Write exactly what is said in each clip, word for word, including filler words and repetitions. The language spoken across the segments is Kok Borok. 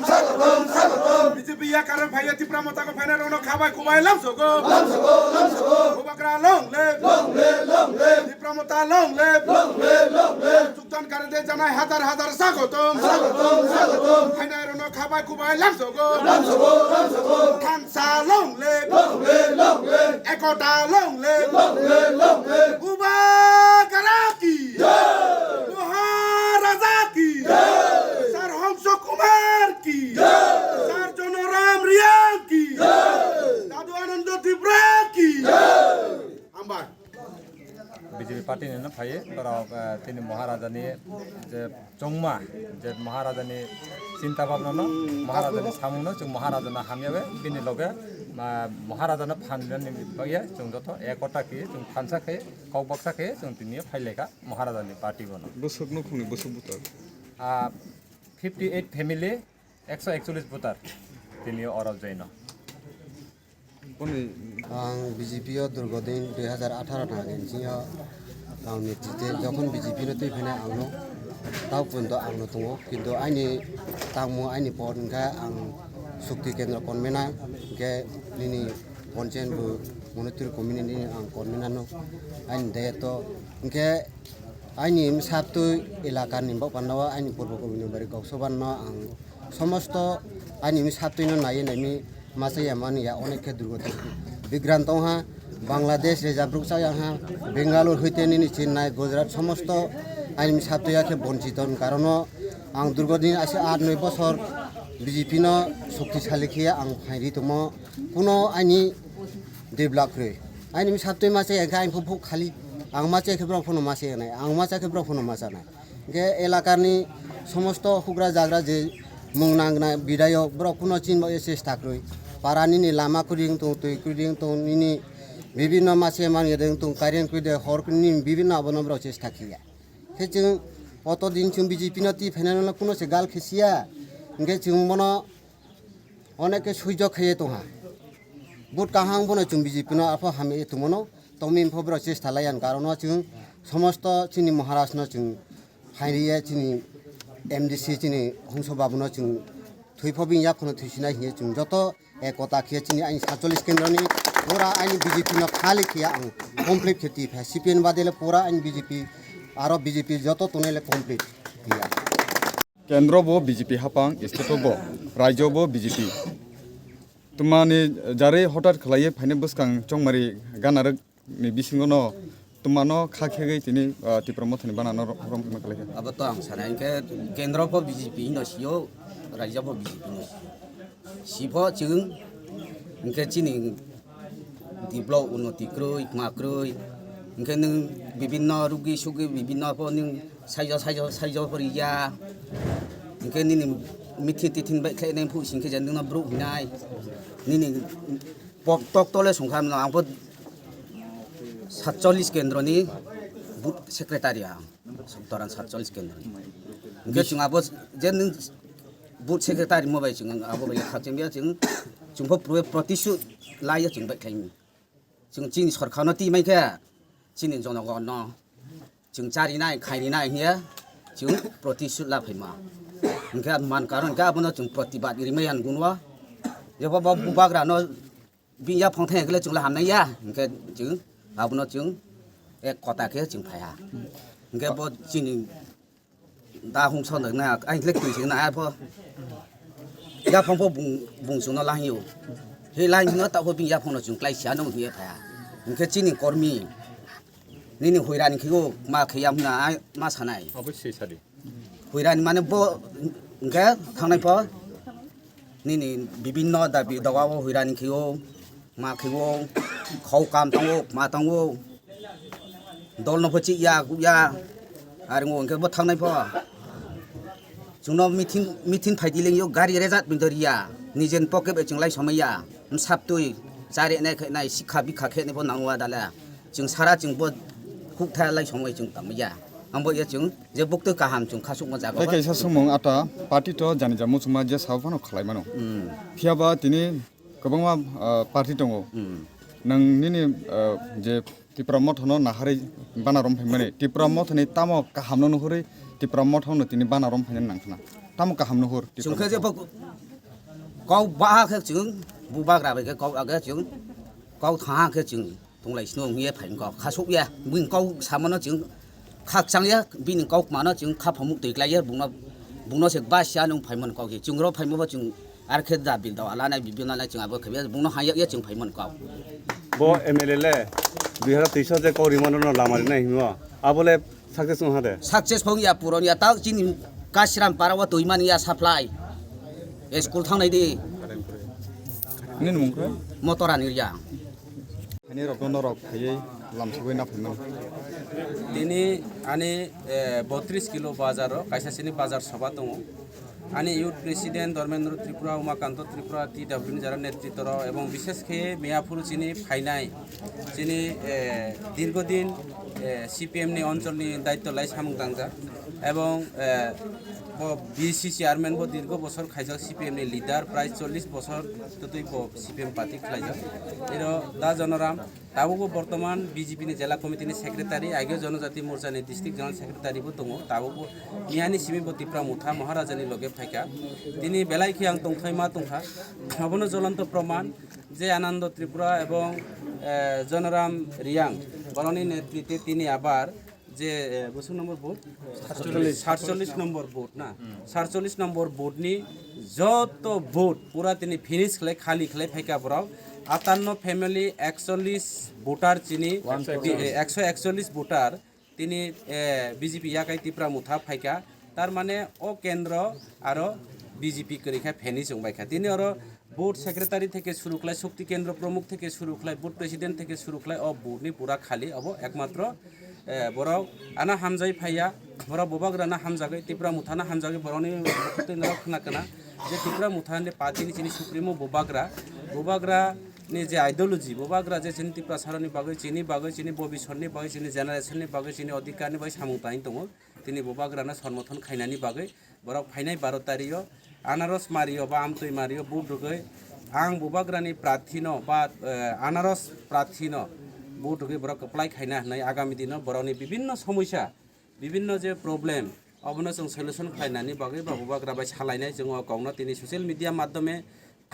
B J P ya karon phaiya Tipra Motha ko phaina rono khabai kubai lamsogo. Lamsogo, lamsogo. Bubagra long live. Long live, long live. Tipra Motha long live. Long live, long live. Jogdan karide janai hazar hazar sagotom. Sagotom, sagotom. Phaina rono khabai kubai lamsogo. Lamsogo, lamsogo. Thansa long live. Long live, long live. Ekota long live. Long live, long live. Bubagra ki. Jai. Maharaja ki. Jai. Sir Hongso Kumar ki. Jai. Sir Jonoram Reang ki. Jai. Dadu Anando Tripura ki. Jai. Hambai. B J P party ni no phai, borok, eh, tini Maharaja ni je chongma, je Maharaja ni chinta bhabna no, Maharaja ni samung no, chwng Maharaja no hamya bai, bini loge, ma, Maharaja no phan rwni bagwi chwng joto ekota khe, chwng thansa khe, kok baksa khe, chwng tini phai lai kha Maharaja ni party bono. Bwswk nukhungni bwswk buthar? Ah, fifty eight family, ekso ekchollis voter tini oro joino. Ang B J P o durgo din dui hazar atharo ni age sini o ang netrite jokhon B J P no twi phai nai ang no tao punto ang no tongo, kintu aini tangmo aini pod hwnkhe ang Shakti Kendra convener hwnkhe nini ponchen bo Monituri community ni ang convener no aini dayato hwnkhe aini bwsatwi elaka ni bok panda o aini purbo community bari kok soban no ang somosto aini bwsatwi no naiwi naimi masa ya mani ya onek khe durgo bigrant tong ha Bangladesh rejab ruk chaya ha Bengaluru hoite nini Chennai Gujarat somosto aini bwsatwi ya khe bonchito ni karono ang durgo din ase aat noi bosor B J P no shaktisali khe ang phairi tomo kuno aini develop kwrwi aini bwsatwi masa ya khe ang phuk khali ang masa khe borok phano masa ya nai ang masa khe borok phano masa nai. Hingke elakani somosto hugra jagra je mung nangna bidayok borok kuno chinba chesta kwrwi. Para nini lama kwrwi wng tong, twi kwrwi wng tong, nini bibinno mase manwi wng tong, current kwrwi de hor kwrwi nini bibinno abono borok chesta khiya. Khe chwng oto din chwng B J P no twi phainai no kuno se gal khe siya. Hingke chwng bono Oneke suijok khaiye tongha. But kaham bono chwng B J P no apho hamye tongmano. Tongmani pho borok chesta laiya ni karon no chwng somosto chini Maharaj no chwng phairiye chini M D C chini Hongso Babu no chwng thwi pho bini yakhono thwisinai hiye chwng joto ekota khiye chini aini satchollish kendro ni pura aini B J P no khali khiya ang complete khe twi pha C P M badele pura aini B J P aro B J P joto tonele complete khiya. Kendro bo B J P hapang, state o bo, rajyo bo B J P. Twmani jari hotat khlaiwi phaini bwskang chongmari ganarwk ni bisingo no twmano kha khegwi tini, ah, Tipra Mothani bana no rom, rom, rom khlai kha. Abo to ang sana hinkhe kendro bo B J P no sio, rajyo bo B J P no sio. Sipho chwng hinkhe chini develop unnoti kwrwi, ma kwrwi. Hinkhe nwng bibinno rugwi sugwi bibinno pho nwng saijo, saijo, saijo pho rwya. Hinkhe nini mithin tithin bai khlainai phuh singkhe je nwngno brouh hinai. Nini pok tok tole songkha mano ang pho satchollish kendroni booth secretary ang. Soktoran satchollish kendroni. Hinkhe chwng abo je nwng booth secretary mo bai chwng abo bai khakchangya chwng, chwng pho pruwe protishud laiya chwng bai khlaimi. Chwng chini sorkar no twi mankhe chini jonogon no chwng charinai khairinai hiya chwng protishud la phaima. Hinkhe man karon hinkhe abono chwng protibad rimai yan gunwa. Jebo bo bubagra no bini yaphang thang khe chwng la hamnai ya, hinkhe chwng abono chwng ek kota khe chwng phaiha. Hinkhe bo chini da hung son na, ai le twi na ai pho. Yaphang pho bung, bung chwng no la hiyo. He la hino ta pho bini yaphang no chwng klai sia no hiye phaiha. Hinkhe chini kormi nini huirani khigo ma khiyam na ai ma sanai. Abo se sadi. Huirani mane bo hinkhe thangnai pho. Nini bibinno dabi doga o huirani khiyo, ma khiyo, khau kam tango, ma tango. Dol no pho chih ya, kuk ya. Ari ngo hinkhe bo thangnai pho. Chwngno meeting, meeting phaidi lengyo, gari rejat bini dor ya. Nijen pocket bai chwng lai somai ya. Msap twi, chari nai khe nai, sikha bikha khe nai pho nangwa dala. Chwng sara chwng bo huk tha lai somai chwng tangma ya. Ang bo ya chwng je buktwi kaham chwng khasukma jaga. Tei ba kaisa sumung ata party to jani ja muchungma je sabo phano khlai mano. Hmm. Phiya ba tini kwbangma, ah, party tongo. Hmm. Nwng nini, ah, je Tipra Motha no naharwi bana rom phaimani. Tipra Motha ni tamo kaham no nuhurwi Tipra Motha no tini bana rom phainani nang khna. Tamo kaham nuhur Tipra Chwng khe Motha? Jebo kok baha khe chwng bubagra bai khe kok age chwng kok thaha khe chwng tonglai sino wngye phai kok khasuk ya buini kok samano chwng khakchang ya bini kok mano chwng khaphamuk twi klai ya bungno bungno se bas ya nung phaimon kok chwng ro phaimo bo chwng ar khe da bil da ala nai bibil nai chwng abo khe bungno ha ya chwng phaimon kok. Bo M L A le dui hajar teis je kok rimano no lama rinai himo abole Success wng ha de? Success phung ya puron ya tak chini Kasram para o twi mani ya supply. School thang nai di. Nini mung khe? Motora ni ya. Ani rok no rok phaiwi lam sugwi na phaimani. Tini ani, eh, botris kilo bazar o kaisa sini bazar soba tongo. Ani youth president Dharmendra Tripura, Umakanto Tripura, T W ni jara netritro ebong bishesh khe Miyapur chini phainai chini, eh, dirghodin, eh, C P M ni onchol ni daitto lai samung tangjak ebong, eh, bo B C chairman bo dirgo bosor khaijak C P M ni leader prai chollish bosor twtwi bo C P M party khlaijak. Iro da Jonoram Tabukbo bortoman B J P ni Jela Committee ni Secretary, ageo Jonojati Morcha ni District General Secretary bo tongo. Tabukbo miyani simi bo Tipra Motha Maharaja ni loge phaikha. Tini belai khe ang tongthai ma tongkha. Abono jolonto proman je Anando Tripura ebong, eh, Jonoram Riyang borokni netrite tini abar je, eh, bosong number vote? Satchollish. Satchollish number vote na? Hmm. Satchollish number vote ni joto vote pura tini finish khlai, khali khlai phaikha borok. Atanno family ekchollish voter chini, one crore. Eh, ekso ekchollish voter tini, eh, B J P yakai Tipra Motha phaikha. Tar mane o kendro aro B J P kwrwi kha finish wng bai kha. Tini oro Board secretary theke suru khlai, Shakti Kendra Pramukh theke suru khlai, board president theke suru khlai, o board ni pura khali, obo ekmatro, eh, borok ano hamjai phaiya, borok bubagra no hamjagwi, Tipra Motha no hamjagwi, borokni mukhutwi norok khna kana je Tipra Motha ni party ni chini supremo bubagra, bubagra ni je ideology, bubagra je chini Tiprasa rokni bagwi, chini bagwi, chini bobisor ni bagwi, chini generation ni bagwi, chini odhikar ni bagwi samung tangwi tongo, tini bubagra no somorthon khainani bagwi, Borok phainai baro tario anaros mario ba amtwi mario vote rwgwi ang bubagrani prathino ba, eh, anaros prathino vote rwgwi borok kwplai khaina hwnwi agami dino borokni bibinno somosya, bibinno je problem, obono chwng solution khlainani bagwi ba bubagra bai salainai chwng o kokno tini social media madhyome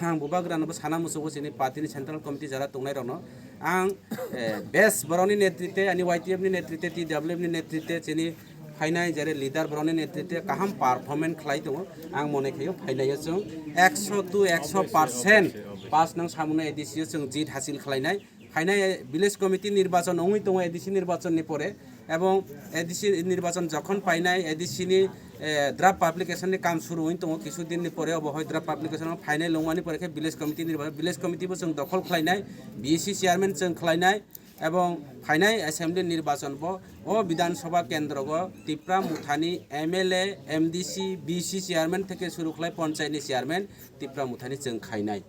Ang bubagrano bo sana muchungo chini party ni central committee jara tongnai rokno ang, eh, best borokni netrite ani Y T F ni netrite T W F ni netrite chini phainai jare leader borokni netrite kaham performance khlai tongo ang mone khaio phainai o chwng ekso to ekso percent pass nang samuno A D C o chwng jit hasil khlainai. Phainai village committee nirbachon wngwi tongo A D C nirbachon ni pore, ebong A D C nirbachon jokhon phainai A D C ni, eh, draft publication ni kam suru wngwi tongo, kisu din ni pore obo hoi draft publication o phainai longmani pore khe village committee nirbachon, village committee bo chwng dokhol khlainai, B C chairman chwng khlainai, ebong phainai assembly nirbachon bo o Bidhan Sabha kendro go Tipra Motha ni M L A, M D C, B C chairman theke suru khlai ponchayat ni chairman Tipra Motha ni chwng khainai.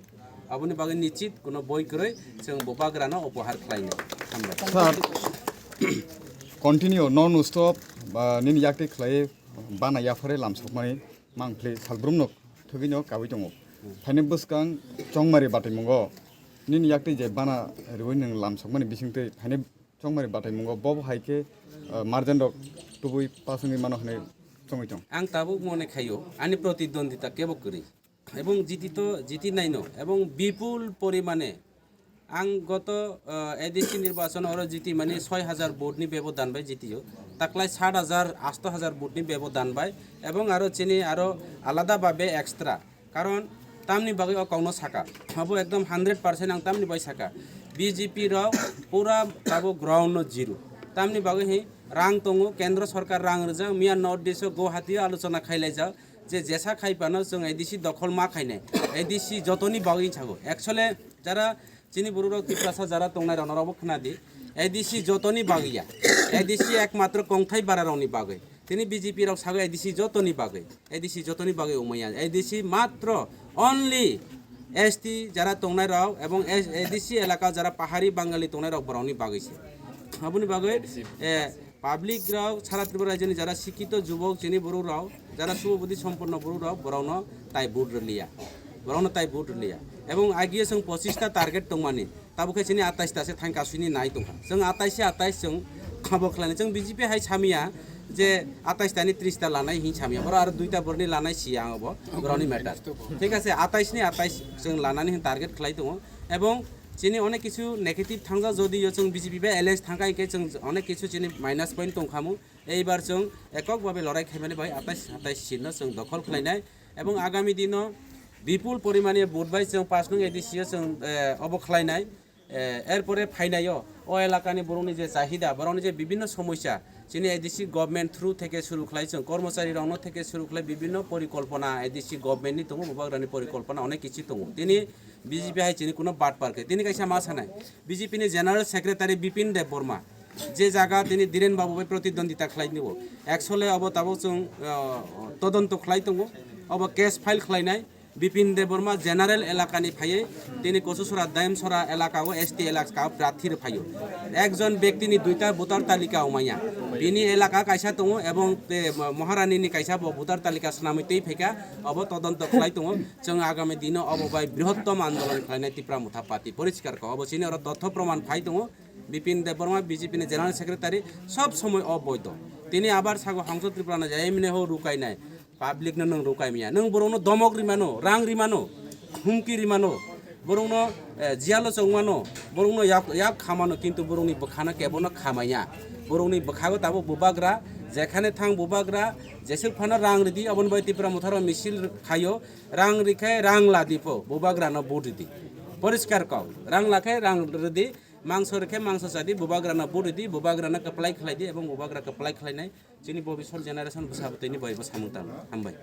Aboni bagwi nichit kuno boi kwrwi chwng bubagrano upohar khlainai. Hambai. Sir, continue, non stop, ba, nini yakti khlai bana yaphare lamsokmani mangpli salbrumno thwgwino kawi tongo. Phaini bwskang chongmari bataimungo nini yakti je bana riwi nwng lamsokmani bisingtwi phaini chongmari bataimungo bobo hai khe, ah, marjan rok tubui pasungwi mano hwnwi chongwi tong. Ang tabuk mone khaio, ani protidwondita kebo kwrwi. Ebong jiti to jiti naino ebong bipul porimane ang goto, ah, A D C nirbachon oro jiti mani soi hajar vote ni bebodan bai jitio, taklai sat hajar asto hajar vote ni bebodan bai ebong aro chini aro alada babe extra karon tamni bagwi o kokno saka abo ekdom hundred percent ang tamni bai saka B J P rok pura tabo ground no zero tamni bagwi hi rang tongo kendro sorkar rang rijak miya North East o Guwahati o alochona khailaijak je jesa khai phano chwng A D C dokhol ma khainai, A D C jotoni bagwi sago. Actually, jara chini borok rok Tiprasa jara tongnai rok norok bo khna di, A D C jotoni bagwi ya, A D C ekmatro kongthai bara rokni bagwi. Tini B J P rok sago A D C jotoni bagwi, A D C jotoni bagwi wngmaya, A D C matro only S T jara tongnai rok ebong A D C elaka jara pahari Bangali tongnai rok borokni bagwi se. Aboni bagwi, eh, Public rok sara Tripura rajyoni jara sikito jubok chini borok rok, jara subudhi somponno borok rok, borokno tai vote rwliya, borokno tai vote rwliya. Ebong agiye chwng pochista target tongmani, tabuk khe chini atais ta se thang kasuni nai tongkha. Chwng atais se atais chwng abo khlaini. Chwng B J P hai samiya, Je atais tani tris ta lanai hin samya, boro aro duita borni lanai si ang obo, boroni matter. Thik ase, atais ni atais chwng lanani hin target khlai tongo, ebong chini onek kichu negative thangja, jodi yo chwng B J P bai alliance thangkha, hingke chwng onek kichu chini minus point tongkhamu. Eibar chwng ekok babe lorai khaimani bai atais atais seat no chwng dokhol khlainai, ebong agami dino bipul porimani vote bai chwng pass nung A D C o chwng, eh, obo khlainai. Eh, erpore phainaio o elakani borokni je chahida, borokni je bibinno somosya, chini A D C government through theke suru khlai chwng, kormochari rokno theke suru khlai bibinno porikolpona A D C government ni tongo, bubagrani porikolpona onek kichi tongo. Tini B J P hai chini kuno bat parke. Tini kaisa ma sanai, B J P ni General Secretary Bipin Deb Barma, je jaga tini Dhiren Babu bai protidwandita khlai nibo, actually obo tabok chwng, uh, todonto khlai tongo, obo case file khlainai. Bipin Debbarma general elakani phaiwi tini Kosusora Daimsora elaka o S T elaka o prathi rw phaio. Ekjon bektini duita voter talika o manya. Bini elaka kaisa tongo ebong te Maharani ni kaisa bo voter talika swnamwi tei phaikha, obo todonto khlai tongo. Chwng agami dino obo bai brihottom andolon khlainai Tipra Motha Party poriskar kha. Obo chini oro totho proman phai tongo. Bipin Debbarma B J P ni general secretary sob somoi oboido. Tini abar sago Hongso Tripura no jai mine ho rukainai. Public no nwng rukai manya. Nwng borokno domok rimano, rang rimano, humki rimano. Borokno, eh, jiyalo chongmano, borokno yak, yak khamano, kintu borokni bwkhano kebono khamaya. Borokni bwkhago tabuk bubagra, jekhane thang bubagra, jeswk phano rang ridi, aboni bai Tipra Motharo misil khaio, rang rikhe rang ladi pho, bubagrano vote ridi. Poriskar kok, rang lakhe rang ridi, mangso rikhe mangso chadi, bubagrano vote ridi, bubagrano kwplai khlaidi, ebong bubagra kwplai khlainai. Chini bobiswar generation bwsa bwtwini bai bo samung tang. Hambai.